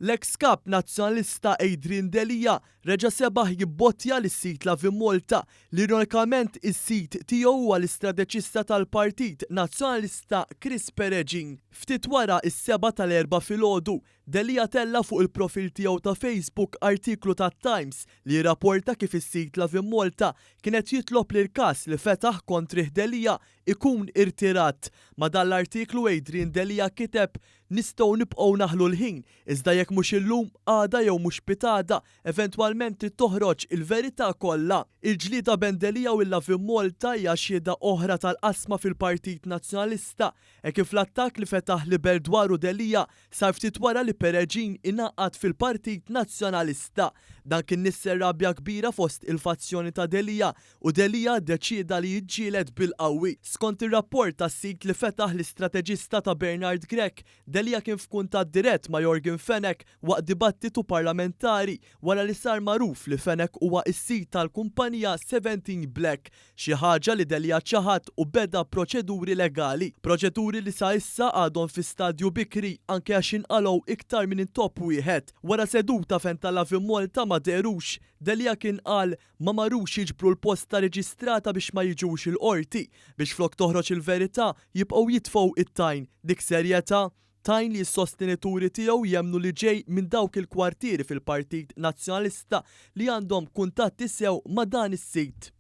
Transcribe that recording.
L-eks Kap Nazzjonalista Adrian Delia reġa' sebaħ jibbottja lis-sit Lovin Malta li ironikament is-sid tiegħu huwa l-istrateġista tal-Partit Nazzjonalista Chris Peregin. Ftit wara s-sebgħa tal-Erbgħa filgħodu, Delia tella' fuq il-profil tiegħu ta' Facebook artiklu tat-Times li jirrapporta kif is-sit Lovin Malta kien qed jitlob li l-każ li fetaħ kontrih Delia ikun irtirat. Ma' dan l-artiklu Adrian Delia kiteb Nistgħu nibqgħu naħlu l-ħin, iżda jekk mhux illum, għada jew mhux pitgħada, eventwalment trid toħroġ il-verità kollha. Il-ġlieda bejn Delia u l-Lovin Malta hija xhieda oħra tal-qasma fil-Partit Nazzjonalista, hekk kif l-attakk li fetaħ libel dwaru Delia sar ftit wara li Peregin ingħaqad fil-Partit Nazzjonalista. Dan kien nissel rabja kbira fost il-fazzjoni ta' Delia u Delia ddeċieda li jiġġieled bil-qawwi. Skont ir-rapport tas-sit li fetaħ l-istrateġista ta' Bernard Grech, Delia kien f'kuntatt dirett ma' Yorgen Fenech waqt dibattitu parlamentari wara li sar magħruf li Fenech huwa s-sid tal-kumpanija Seventeen Black, xi ħaġa li Delia ċaħad u beda proċeduri legali. Proċeduri li sa issa għadhom fi stadju bikri anke għax inqalgħu iktar minn intopp wieħed. Wara seduta fejn ta' Lovin Malta ma dehrux, Delia kien qal ma marrux jiġbru l-posta reġistrata biex ma jiġux il-Qorti, biex flok toħroġ il-verità jibqgħu jitfgħu it-tajn. Dik serjetà? Tajn li s-sostenituri tiegħu jemmnu li ġej minn dawk il-kwartieri fil-Partit Nazzjonalista li għandhom kuntatti sew ma' dan is-sit.